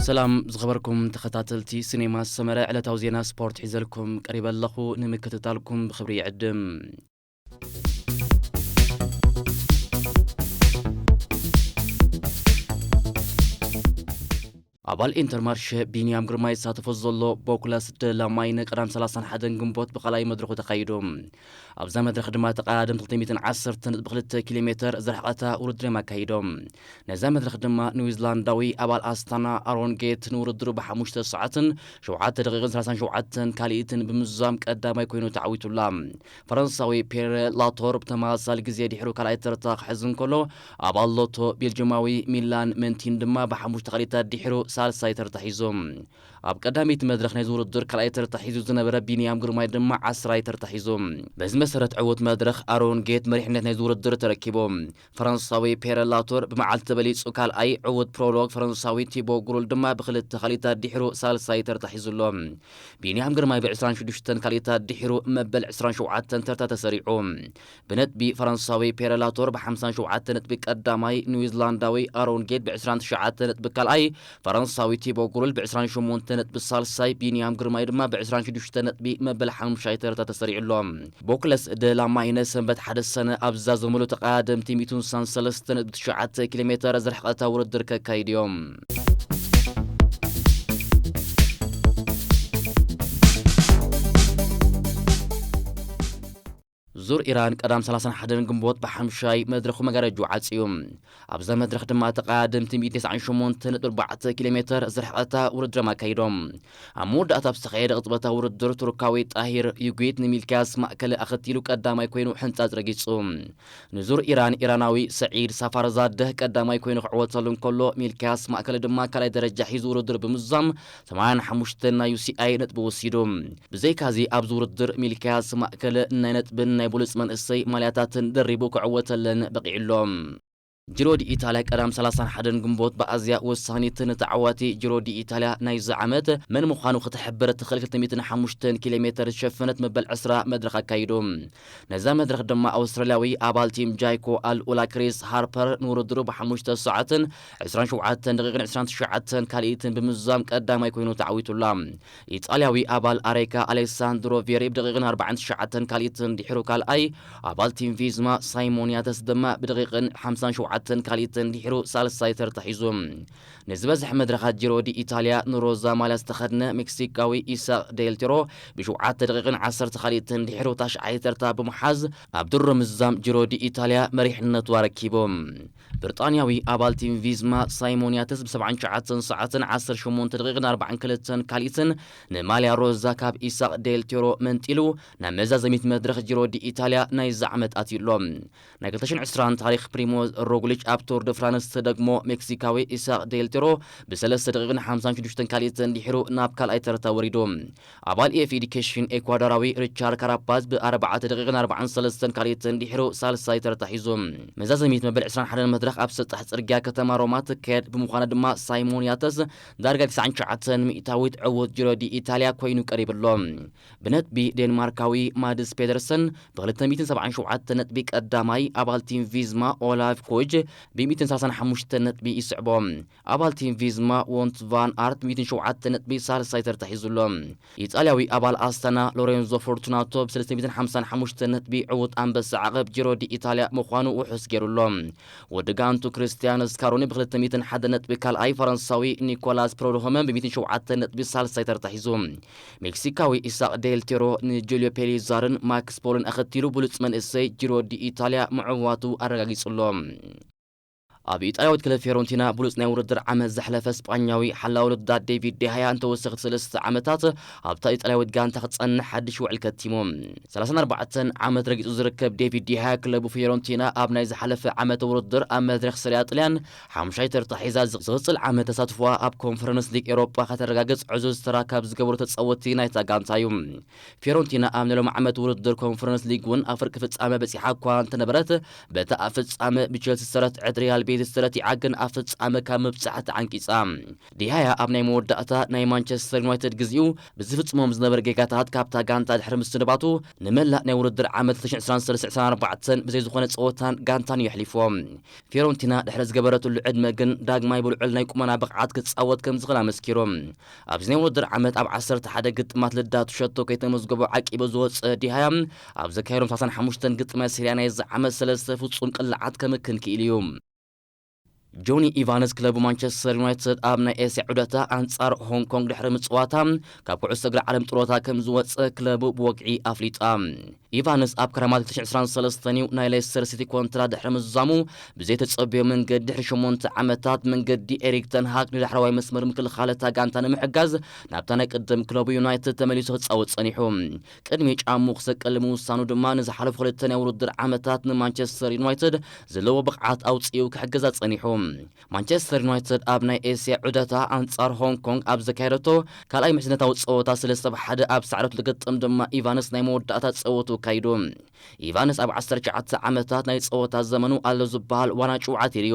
ሰላም ዝኸበርኩም ተኸታተልቲ ሲኔማ ሰመረ፣ ዕለታዊ ዜና ስፖርት ሒዘልኩም ቀሪበ ኣለኹ። ንምክትታልኩም ብኽብሪ ይዕድም። ኣባል ኢንተርማርሸ ቢንያም ግርማይ ዝሳተፎ ዘሎ ቦኩለስ ደ ላማይነ ቀዳም ሰላሳን ሓደን ግንቦት ብኻልኣይ መድረኹ ተኻይዱ። ኣብዛ መድረኽ ድማ ተቐዳደምቲ ክልተ ሚእትን ዓሰርተ ነጥቢ ክልተ ኪሎ ሜተር ዝረሕቐታ ውድድር እዮም ኣካይዶም። ነዛ መድረኽ ድማ ኒውዚላንዳዊ ኣባል ኣስታና ኣሮን ጌት ንውድድሩ ብሓሙሽተ ሰዓትን ሸውዓተ ደቂቕን ሰላሳን ሸውዓተን ካልኢትን ብምዝዛም ቀዳማይ ኮይኑ ተዓዊቱላ። ፈረንሳዊ ፔረ ላቶር ብተመሳሳሊ ግዜ ድሕሩ ካልኣይ ተርታ ክሕዝ እንከሎ፣ ኣባል ሎቶ ቤልጅማዊ ሚላን መንቲን ድማ ብሓሙሽተ ካልኢታት ድሕሩ ሳልሳይ ተርታ ሒዙ። ኣብ ቀዳመይቲ መድረኽ ናይዚ ውድድር ካልኣይ ተርታ ሒዙ ዝነበረ ቢንያም ግርማይ ድማ ዓስራይ ተርታ ሒዙ። በዚ መሰረት ዕዉት መድረኽ ኣሮን ጌት መሪሕነት ናይዚ ውድድር ተረኪቡ። ፈረንሳዊ ፔረ ላቶር ብመዓልቲ በሊጹ ካልኣይ፣ ዕዉት ፕሮሎግ ፈረንሳዊ ቲቦ ጉሩል ድማ ብክልተ ካልኢታት ድሕሩ ሳልሳይ ተርታ ሒዙ ኣሎ። ቢንያም ግርማይ ብ ዕስራን ሽዱሽተን ካልኢታት ድሕሩ መበል ዕስራን ሸውዓተን ተርታ ተሰሪዑ። ብነጥቢ ፈረንሳዊ ፔረ ላቶር ብ ሓምሳን ሸውዓተ ነጥቢ ቀዳማይ፣ ኒውዚላንዳዊ ኣሮን ጌት ብ ዕስራን ትሽዓተ ነጥቢ ካልኣይ፣ ፈረንሳዊ ቲቦ ጉሩል ብ ዕስራን ሸሞንተ ነጥቢ ሳልሳይ፣ ቢንያም ግርማይ ድማ ብ ዕስራን ሽዱሽተ ነጥቢ መበል ሓሙሻይ ተርታ ተሰሪዑ ኣሎ። ቦክለስ ደ ላማይነ ሰንበት ሓደ ሰነ ኣብ ዝዛዘምሉ ተቐዳደምቲ ሚእትን ሰለስተን ነጥቢ ትሽዓተ ኪሎ ሜተር ዝርሕቐታ ውድድር ከካይዱ እዮም። ዙር ኢራን ቀዳም ሰላሳን ሓደን ግንቦት ብሓምሻይ መድረኹ መጋረጅኡ ዓጽዩ። ኣብዛ መድረኽ ድማ ተቐዳደምቲ ሚእትን ተስዓን ሸሞንተን ነጥቢ ኣርባዕተ ኪሎ ሜተር ዝርሕቐታ ውድድሮም ኣካይዶም። ኣብ መወዳእታ ኣብ ዝተኻየደ ቅጽበታዊ ውድድር ቱርካዊ ጣሂር ዩጉት ንሚልክያስ ማእከለ ኣኸቲሉ ቀዳማይ ኮይኑ ሕንጻጽ ረጊጹ። ንዙር ኢራን ኢራናዊ ሰዒድ ሳፋርዛደህ ቀዳማይ ኮይኑ ክዕወተሉ እንከሎ፣ ሚልክያስ ማእከለ ድማ ካልኣይ ደረጃ ሒዙ ውድድር ብምዝዛም ሰማንያን ሓሙሽተን ናይ ዩ ሲ ኣይ ነጥቢ ወሲዱ። ብዘይካዚ ኣብዚ ውድድር ሚልክያስ ማእከለ ናይ ነጥብን ናይ ብሉጽ መንእሰይ ማልያታትን ደሪቡ ክዕወተለን በቒዑ ኣሎ። ጂሮ ዲ ኢታልያ ቀዳም ሰላሳን ሓደን ግንቦት ብኣዝያ ወሳኒትን ተዓዋቲ ጂሮ ዲ ኢታልያ ናይዚ ዓመት መን ምዃኑ ክትሕብር ትኽእል ክልተ ሚእትን ሓሙሽተን ኪሎ ሜተር ዝሸፈነት መበል ዕስራ መድረኽ ኣካይዱ። ነዛ መድረኽ ድማ ኣውስትራልያዊ ኣባል ቲም ጃይኮ ኣል ኡላ ክሪስ ሃርፐር ንውድድሩ ብሓሙሽተ ሰዓትን ዕስራን ሸውዓተን ደቂቕን ዕስራን ትሽዓተን ካልኢትን ብምዝዛም ቀዳማይ ኮይኑ ተዓዊቱላ። ኢጣልያዊ ኣባል ኣሬካ ኣሌሳንድሮ ቬሪ ብደቂቕን ኣርባዓን ትሽዓተን ካልኢትን ድሕሩ ካልኣይ፣ ኣባል ቲም ቪዝማ ሳይሞን ያተስ ድማ ብደቂቕን ሓምሳን ሸውዓተን ካልኢትን ድሕሩ ሳልሳይ ተርታ ሒዙ። ንዝበዝሕ መድረኻት ጂሮ ዲ ኢታልያ ንሮዛ ማልያ ዝተኸድነ ሜክሲካዊ ኢሳቅ ዴልቴሮ ብሸውዓተ ደቂቕን ዓሰርተ ካልኢትን ድሕሩ ታሽዓይ ተርታ ብምሓዝ ኣብ ድሮ ምዝዛም ጂሮ ዲ ኢታልያ መሪሕነቱ ኣረኪቡ። ብሪጣንያዊ ኣባል ቲም ቪዝማ ሳይሞን ያተስ ብ ሰብዓን ትሽዓተን ሰዓትን ዓሰርተ ሸሞንተ ደቂቕን ኣርባዓን ክልተን ካልኢትን ንማልያ ሮዛ ካብ ኢሳቅ ዴልቴሮ መንጢሉ ናብ መዛዘሚት መድረኽ ጂሮ ዲ ኢታልያ ናይዚ ዓመት ኣትዩ ኣሎ። ናይ ክልተ ሽሕን ዕስራን ታሪኽ ፕሪሞዝ ሮግሊች ኣብ ቱር ደ ፍራንስ ተደግሞ ሜክሲካዊ ኢሳቅ ዴልቴሮ ብሰለስተ ደቂቕን ሓምሳን ሽዱሽተን ካልኢትን ድሕሩ ናብ ካልኣይ ተርታ ወሪዱ። ኣባል ኤፍ ኤ ዲ ኬሽን ኤኳዶራዊ ሪቻርድ ካራፓዝ ብኣርባዕተ ደቂቕን ኣርባዓን ሰለስተን ካልኢትን ድሕሩ ሳልሳይ ተርታ ሒዙ። መዛዘሚት መበል ዕስራን ሓደን መድረኽ ኣብ ሰጣሕ ጽርግያ ከተማ ሮማ ትካየድ ብምዃና ድማ ሳይሞን ያተስ ዳርጋ ትስዓን ትሽዓተን ሚእታዊት ዕዉት ጂሮ ዲ ኢታልያ ኮይኑ ቀሪቡ ኣሎ። ብነጥቢ ዴንማርካዊ ማድስ ፔደርሰን ብክልተ ሚእትን ሰብዓን ሸውዓተ ነጥቢ ቀዳማይ፣ ኣባል ቲም ቪዝማ ኦላፍ ኮጅ ብ ሚእትን ሰላሳን ሓሙሽተን ነጥቢ ይስዕቦ። ኣባል ቲም ቪዝማ ዎንት ቫን ኣርት ሚእትን ሸውዓተ ነጥቢ ሳልሳይ ተርታ ሒዙ ኣሎ። ኢጣልያዊ ኣባል ኣስታና ሎሬንዞ ፎርቱናቶ ብ ሰለስተ ሚእትን ሓምሳን ሓሙሽተን ነጥቢ ዕዉት ኣንበሳ ዓቐብ ጂሮ ዲ ኢታልያ ምዃኑ ውሑስ ገይሩ ኣሎ። ወዲ ጋንቱ ክርስቲያን ስካሮኒ ብ ክልተ ሚእትን ሓደ ነጥቢ ካልኣይ፣ ፈረንሳዊ ኒኮላስ ፕሮድሆመን ብ ሚእትን ሸውዓተን ነጥቢ ሳልሳይ ተርታ ሒዙ። ሜክሲካዊ ኢሳቅ ዴል ቴሮ ንጁልዮ ፔሊዛርን ማክስ ፖልን ኣኸቲሉ ብሉጽ መንእሰይ ጂሮ ዲ ኢታልያ ምዕዋቱ ኣረጋጊጹ ኣሎ። ኣብ ኢጣልያዊት ክለብ ፊዮረንቲና ብሉጽ ናይ ውድድር ዓመት ዘሕለፈ ስጳኛዊ ሓላዊ ውድድራት ዴቪድ ዴሃያ ንተወሰኽቲ ሰለስተ ዓመታት ኣብታ ኢጣልያዊት ጋንታ ክጸንሕ ሓድሽ ውዕል ከቲሙ። ሰላሳን ኣርባዕተን ዓመት ረጊጹ ዝርከብ ዴቪድ ዴሃያ ክለቡ ፊዮረንቲና ኣብ ናይ ዝሓለፈ ዓመተ ውድድር ኣብ መድረኽ ሰሪያ ጥልያን ሓሙሻይ ተርታ ሒዛ፣ ዝቕጽል ዓመት ተሳትፎኣ ኣብ ኮንፈረንስ ሊግ ኤውሮጳ ከተረጋግጽ ዕዙዝ ተራ ካብ ዝገበሩ ተጻወትቲ ናይታ ጋንታ እዩ። ፊዮረንቲና ኣብ ናይ ሎሚ ዓመት ውድድር ኮንፈረንስ ሊግ እውን ኣብ ፍርቂ ፍጻመ በጺሓ እኳ እንተነበረት፣ በታ ኣብ ፍጻመ ብቸልሲ ዝተረትዐት ሪያል ዩናይትድ ተረቲዓ፣ ግን ኣብ ፍጻመ ካብ ምብጻሕ ተዓንቂጻ። ዲሃያ ኣብ ናይ መወዳእታ ናይ ማንቸስተር ዩናይትድ ግዜኡ ብዝፍጽሞም ዝነበረ ጌጋታት ካብታ ጋንታ ድሕሪ ምስንባቱ፣ ንመላእ ናይ ውድድር ዓመት ክልተ ሽሕን ዕስራን ሰለስተን ዕስራን ኣርባዕተን ብዘይ ዝኾነ ጸወታን ጋንታን እዩ ኣሕሊፍዎ። ፊዮረንቲና ድሕሪ ዝገበረትሉ ዕድመ ግን ዳግማይ ብልዑል ናይ ቁመና ብቕዓት ክጻወት ከም ዝኽእል ኣመስኪሩ። ኣብዚ ናይ ውድድር ዓመት ኣብ ዓሰርተ ሓደ ግጥማት ልዳቱ ሸቶ ከይተመዝገቦ ዓቂቡ ዝወጸ ዲሃያ፣ ኣብ ዘካየዶም ሰላሳን ሓሙሽተን ግጥማት ሴርያ ናይዚ ዓመት ሰለስተ ፍጹም ቅላዓት ከምክን ክኢሉ እዩ። ጆኒ ኢቫንስ ክለቡ ማንቸስተር ዩናይትድ ኣብ ናይ ኤስያ ዑደታ ኣንጻር ሆንግ ኮንግ ድሕሪ ምጽዋታ፣ ካብ ኩዕሶ እግሪ ዓለም ጥሮታ ከም ዝወጸ ክለቡ ብወግዒ ኣፍሊጣ። ኢቫንስ ኣብ ክረማት ክልተ ሽሕን ዕስራን ሰለስተን እዩ ናይ ሌስተር ሲቲ ኮንትራት ድሕሪ ምዝዛሙ፣ ብዘይተጸብዮ መንገዲ ድሕሪ ሸሞንተ ዓመታት መንገዲ ኤሪክ ተን ሃግ ንዳሕረዋይ መስመር ምክልኻል እታ ጋንታ ንምሕጋዝ ናብታ ናይ ቅድም ክለቡ ዩናይትድ ተመሊሱ ክጻወት ጸኒሑ። ቅድሚ ጫሙ ክሰቅል ምውሳኑ ድማ ንዝሓለፉ ክልተ ናይ ውድድር ዓመታት ንማንቸስተር ዩናይትድ ዘለዎ ብቕዓት ኣውጺኡ ክሕግዛ ጸኒሑ። ማንቸስተር ዩናይትድ ኣብ ናይ ኤስያ ዑደታ ኣንጻር ሆንግ ኮንግ ኣብ ዘካየደቶ ካልኣይ ምሕዝነታዊ ጸወታ ሰለስተ ብ ሓደ ኣብ ሳዕረት ልግጥም ድማ ኢቫንስ ናይ መወዳእታ ጸወቱ ኣካይዱ። ኢቫንስ ኣብ ዓሰርተ ትሽዓተ ዓመታት ናይ ጸወታ ዘመኑ ኣሎ ዝበሃል ዋና ጭውዓት እዩ።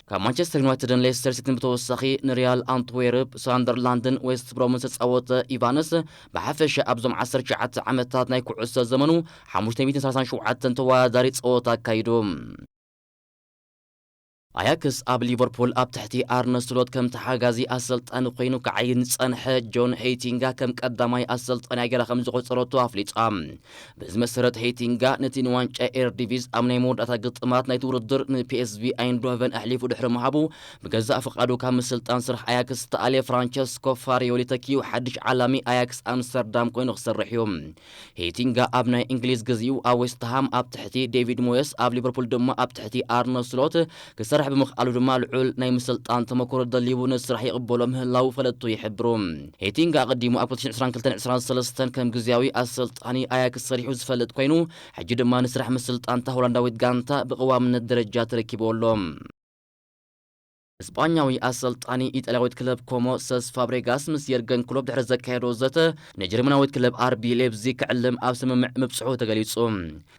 ካብ ማንቸስተር ዩናይትድን ሌስተር ሲቲን ብተወሳኺ ንሪያል ኣንትዌርፕ፣ ሳንደርላንድን ዌስት ብሮምን ዝተጻወተ ኢቫንስ፣ ብሓፈሻ ኣብዞም ዓሰርተ ትሽዓተ ዓመታት ናይ ኩዕሶ ዘመኑ ሓሙሽተ ሚእትን ሰላሳን ሸውዓተን ተወዳዳሪ ጸወታ ኣካይዱ። ኣያክስ ኣብ ሊቨርፑል ኣብ ትሕቲ ኣርነ ስሎት ከም ተሓጋዚ ኣሰልጣኒ ኮይኑ ክዓይን ዝጸንሐ ጆን ሄይቲንጋ ከም ቀዳማይ ኣሰልጣኒ ገይራ ከም ዝቖጸረቶ ኣፍሊጣ። በዚ መሰረት ሄይቲንጋ ነቲ ንዋንጫ ኤርዲቪዝ ኣብ ናይ መወዳእታ ግጥማት ናይቲ ውድድር ንፒኤስቪ ኣይንድሆቨን ኣሕሊፉ ድሕሪ ምሃቡ፣ ብገዛእ ፍቓዱ ካብ ምስልጣን ስራሕ ኣያክስ ዝተኣልየ ፍራንቸስኮ ፋሪዮሊ ተኪኡ ሓድሽ ዓላሚ ኣያክስ ኣምስተርዳም ኮይኑ ክሰርሕ እዩ። ሄቲንጋ ኣብ ናይ እንግሊዝ ግዜኡ ኣብ ዌስትሃም ኣብ ትሕቲ ዴቪድ ሞየስ፣ ኣብ ሊቨርፑል ድማ ኣብ ትሕቲ ኣርነ ስሎት ክሰርሕ ብምኽኣሉ ድማ ልዑል ናይ ምስልጣን ተመክሮ ደሊቡ ነቲ ስራሕ ይቕበሎ ምህላዉ ፈለጥቱ ይሕብሩ። ሄቲንጋ ኣቐዲሙ ኣብ ክልተ ሽሕን ዕስራን ክልተን ዕስራን ሰለስተን ከም ግዜያዊ ኣሰልጣኒ ኣያክስ ሰሪሑ ዝፈልጥ ኮይኑ፣ ሕጂ ድማ ንስራሕ ምስልጣን እታ ሆላንዳዊት ጋንታ ብቐዋምነት ደረጃ ተረኪብዎ ኣሎ። ስጳኛዊ ኣሰልጣኒ ኢጣልያዊት ክለብ ኮሞ ሰስ ፋብሬጋስ ምስ የርገን ክሎፕ ድሕሪ ዘካየዶ ዘተ፣ ንጀርመናዊት ክለብ ኣርቢ ሌፕዚግ ክዕልም ኣብ ስምምዕ ምብጽሑ ተገሊጹ።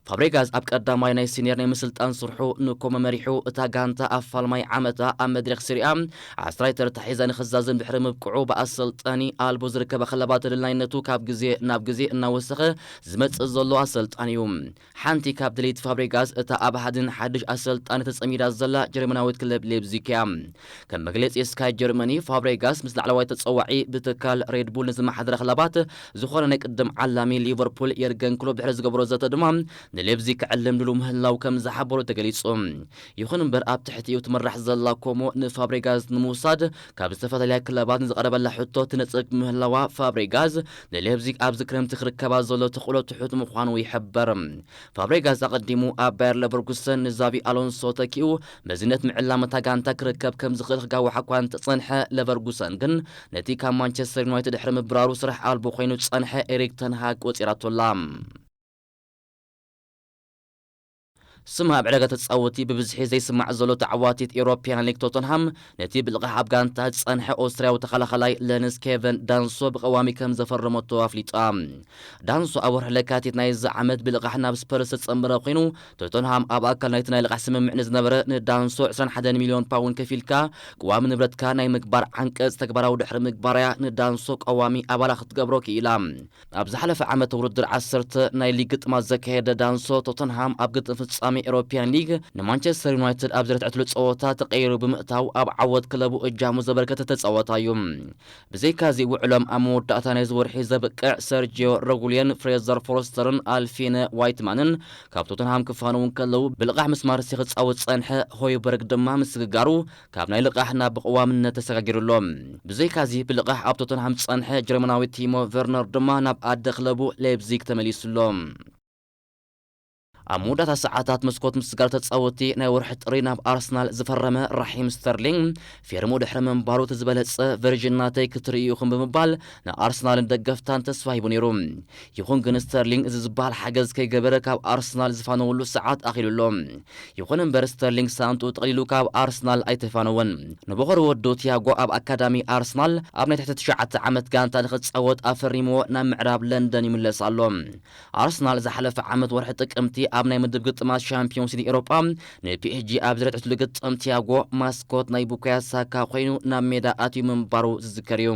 ፋብሬጋስ ኣብ ቀዳማይ ናይ ሲኒየር ናይ ምስልጣን ስርሑ ንኮሞ መሪሑ፣ እታ ጋንታ ኣብ ፋልማይ ዓመታ ኣብ መድረኽ ሲሪኣ ዓስራይ ተርታ ሒዛ ንኽዛዝም ድሕሪ ምብቅዑ፣ ብኣሰልጣኒ ኣልቦ ዝርከባ ክለባት ተደላይነቱ ካብ ግዜ ናብ ግዜ እናወሰኸ ዝመጽእ ዘሎ ኣሰልጣኒ እዩ። ሓንቲ ካብ ድሌት ፋብሬጋስ እታ ኣብ ሃድን ሓድሽ ኣሰልጣኒ ተጸሚዳ ዘላ ጀርመናዊት ክለብ ሌፕዚግ እያ። ከም መግለጺ ስካይ ጀርመኒ፣ ፋብሬጋስ ምስ ላዕለዋይ ተጸዋዒ ብትካል ሬድቡል ንዝመሓደረ ክለባት ዝኾነ ናይ ቅድም ዓላሚ ሊቨርፑል የርገን ክሎፕ ድሕሪ ዝገበሮ ዘተ ድማ ንሌፕዚግ ክዕልም ድሉ ምህላው ከም ዝሓበሩ ተገሊጹ። ይኹን እምበር ኣብ ትሕቲኡ ትምራሕ ዘላ ኮሞ ንፋብሬጋስ ንምውሳድ ካብ ዝተፈላለያ ክለባት ንዝቐረበላ ሕቶ ትነጽግ ምህላዋ ፋብሬጋስ ንሌፕዚግ ኣብዚ ክረምቲ ክርከባ ዘሎ ተኽእሎ ትሑት ምዃኑ ይሕበር። ፋብሬጋስ ኣቐዲሙ ኣብ ባየር ለቨርኩሰን ንዛቪ ኣሎንሶ ተኪኡ መዝነት ምዕላም እታ ጋንታ ክርከብ ከም ዝኽእል ክጋውሓ እኳ እንተጸንሐ፣ ለቨርኩሰን ግን ነቲ ካብ ማንቸስተር ዩናይትድ ድሕሪ ምብራሩ ስራሕ ኣልቦ ኮይኑ ዝጸንሐ ኤሪክ ተንሃግ ቆጺራቶ ኣላ። ስም ኣብ ዕዳጋ ተጻወቲ ብብዝሒ ዘይስማዕ ዘሎ ተዓዋቲት ኤውሮፕያን ሊግ ቶተንሃም ነቲ ብልቓሕ ኣብ ጋንታ ዝጸንሐ ኦስትርያዊ ተኸላኸላይ ለንስ ኬቨን ዳንሶ ብቐዋሚ ከም ዘፈረመቶ ኣፍሊጣ። ዳንሶ ኣብ ወርሒ ለካቲት ናይዚ ዓመት ብልቓሕ ናብ ስፐርስ ዝተጸንበረ ኮይኑ፣ ቶተንሃም ኣብ ኣካል ናይቲ ናይ ልቓሕ ስምምዕ ንዝነበረ ንዳንሶ ዕስራን ሓደን ሚልዮን ፓውንድ ከፊልካ ቅዋሚ ንብረትካ ናይ ምግባር ዓንቀጽ ተግባራዊ ድሕሪ ምግባርያ ንዳንሶ ቀዋሚ ኣባላ ክትገብሮ ክኢላ። ኣብ ዝሓለፈ ዓመት ውድድር ዓሰርተ ናይ ሊግ ግጥማት ዘካየደ ዳንሶ፣ ቶተንሃም ኣብ ግጥም ፍጻሜ ኤሮፕያን ሊግ ንማንቸስተር ዩናይትድ ኣብ ዘርትዐትሉ ጸወታ ተቐይሩ ብምእታው ኣብ ዓወት ክለቡ እጃሙ ዘበርከተ ተጻዋታይ እዩ። ብዘይካዚ ውዕሎም ኣብ መወዳእታ ናይዚ ወርሒ ዘብቅዕ ሰርጂዮ ረጉልየን፣ ፍሬዘር ፎረስተርን ኣልፊነ ዋይትማንን ካብ ቶተንሃም ክፋነዉ እንከለዉ፣ ብልቓሕ ምስ ማርሴ ክጻወት ዝጸንሐ ሆይበርግ ድማ ምስግጋሩ ካብ ናይ ልቓሕ ናብ ብቕዋምነት ተሰጋጊሩ ኣሎ። ብዘይካዚ ብልቓሕ ኣብ ቶተንሃም ዝጸንሐ ጀርመናዊ ቲሞ ቨርነር ድማ ናብ ኣደ ክለቡ ሌፕዚግ ተመሊሱ ኣሎ። ኣብ መወዳእታ ሰዓታት መስኮት ምስጋር ተጻወቲ ናይ ወርሒ ጥሪ ናብ ኣርሰናል ዝፈረመ ራሒም ስተርሊንግ፣ ፌርሙ ድሕሪ ምንባሩ እቲ ዝበለጸ ቨርዥን ናተይ ክትርእዩ ኢኹም ብምባል ንኣርሰናልን ደገፍታን ተስፋ ሂቡ ነይሩ። ይኹን ግን ስተርሊንግ እዚ ዝበሃል ሓገዝ ከይገበረ ካብ ኣርሰናል ዝፋነወሉ ሰዓት ኣኺሉ ኣሎ። ይኹን እምበር ስተርሊንግ ሳንጡ ጠቕሊሉ ካብ ኣርሰናል ኣይተፋነወን። ንበኹር ወዱ ቲያጎ ኣብ ኣካዳሚ ኣርሰናል ኣብ ናይ ትሕቲ ትሽዓተ ዓመት ጋንታ ንኽጻወት ኣፈሪምዎ ናብ ምዕራብ ለንደን ይምለስ ኣሎ። ኣርሰናል ዝሓለፈ ዓመት ወርሒ ጥቅምቲ ኣብ ናይ ምድብ ግጥማት ሻምፒዮንስ ሊግ ኤውሮጳ ንፒኤስጂ ኣብ ዝረትዕትሉ ግጥም ቲያጎ ማስኮት ናይ ቡካዮ ሳካ ኮይኑ ናብ ሜዳ ኣትዩ ምንባሩ ዝዝከር እዩ።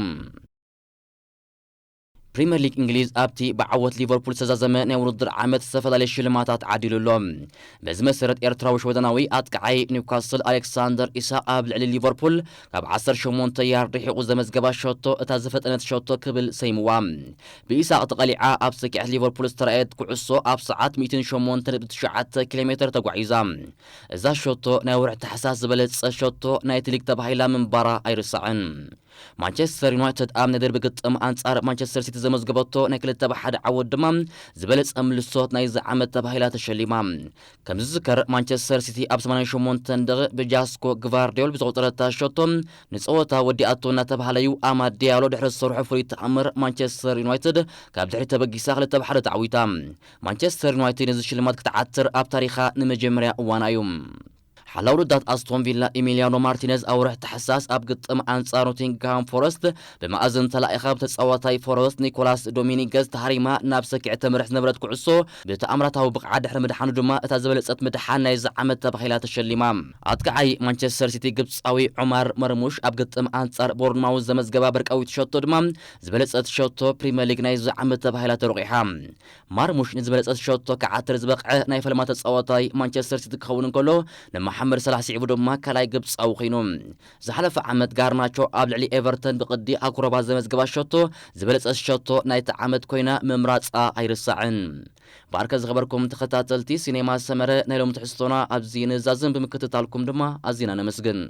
ፕሪምየር ሊግ እንግሊዝ ኣብቲ ብዓወት ሊቨርፑል ዝተዛዘመ ናይ ውድድር ዓመት ዝተፈላለየ ሽልማታት ዓዲሉ ኣሎ። በዚ መሰረት ኤርትራዊ ሽወደናዊ ኣጥቃዓይ ኒውካስል ኣሌክሳንደር ኢሳቕ ኣብ ልዕሊ ሊቨርፑል ካብ ዓሰርተ ሸሞንተ ያርድ ርሒቑ ዘመዝገባ ሸቶ እታ ዝፈጠነት ሸቶ ክብል ሰይምዋ። ብኢሳቕ ተቐሊዓ ኣብ ሰኪዐት ሊቨርፑል ዝተራእየት ኩዕሶ ኣብ ሰዓት ሚእትን ሸሞንተ ነጥቢ ትሽዓተ ኪሎ ሜትር ተጓዒዛ። እዛ ሸቶ ናይ ወርሒ ታሕሳስ ዝበለጸ ሸቶ ናይቲ ሊግ ተባሂላ ምንባራ ኣይርሳዕን። ማንቸስተር ዩናይትድ ኣብ ናይ ደርቢ ግጥም ኣንጻር ማንቸስተር ሲቲ ዘመዝገበቶ ናይ ክልተ ብሓደ ዓወት ድማ ዝበለጸ ምልሶት ናይዚ ዓመት ተባሂላ ተሸሊማ። ከም ዝዝከር ማንቸስተር ሲቲ ኣብ ሰማንያን ሸሞንተን ደቂቕ ብጃስኮ ግቫርዲዮል ብዝቆጸረታ ሸቶ ንጸወታ ወዲኣቶ እናተባህለዩ ኣማድ ዲያሎ ድሕሪ ዝሰርሖ ፍሉይ ተኣምር ማንቸስተር ዩናይትድ ካብ ድሕሪ ተበጊሳ ክልተ ብሓደ ተዓዊታ። ማንቸስተር ዩናይትድ ነዚ ሽልማት ክትዓትር ኣብ ታሪኻ ንመጀመርያ እዋና እዩ። ሓላው ውድዳት ኣስቶን ቪላ ኢሚሊያኖ ማርቲነዝ ኣብ ወርሒ ታሕሳስ ኣብ ግጥም ኣንጻር ኖቲንግሃም ፎረስት ብመኣዝን ተላኢኻ ብተጻዋታይ ፎረስት ኒኮላስ ዶሚኒገዝ ተሃሪማ ናብ ሰኪዕ ተምርሕ ዝነበረት ኩዕሶ ብተኣምራታዊ ብቕዓት ድሕሪ ምድሓኑ ድማ እታ ዝበለጸት ምድሓን ናይዚ ዓመት ተባሂላ ተሸሊማ። ኣጥቃዓይ ማንቸስተር ሲቲ ግብጻዊ ዑማር መርሙሽ ኣብ ግጥም ኣንጻር ቦርንማውዝ ዘመዝገባ በርቃዊት ሸቶ ድማ ዝበለጸት ሸቶ ፕሪምየር ሊግ ናይዚ ዓመት ተባሂላ ተሮቂሓ። ማርሙሽ ንዝበለጸት ሸቶ ክዓትር ዝበቕዐ ናይ ፈለማ ተጻዋታይ ማንቸስተር ሲቲ ክኸውን እንከሎ ንመሓመድ ሰላሕ ስዒቡ ድማ ካልኣይ ግብጻዊ ኮይኑ። ዝሓለፈ ዓመት ጋርናቾ ኣብ ልዕሊ ኤቨርተን ብቕዲ ኣኩረባ ዘመዝገባ ሸቶ ዝበለጸት ሸቶ ናይቲ ዓመት ኮይና ምምራጻ ኣይርሳዕን። ባርከ ዝኸበርኩም ተኸታተልቲ ሲኔማ ሰመረ ናይ ሎም ትሕዝቶና ኣብዚ ንዛዝም ብምክትታልኩም ድማ ኣዚና ነመስግን።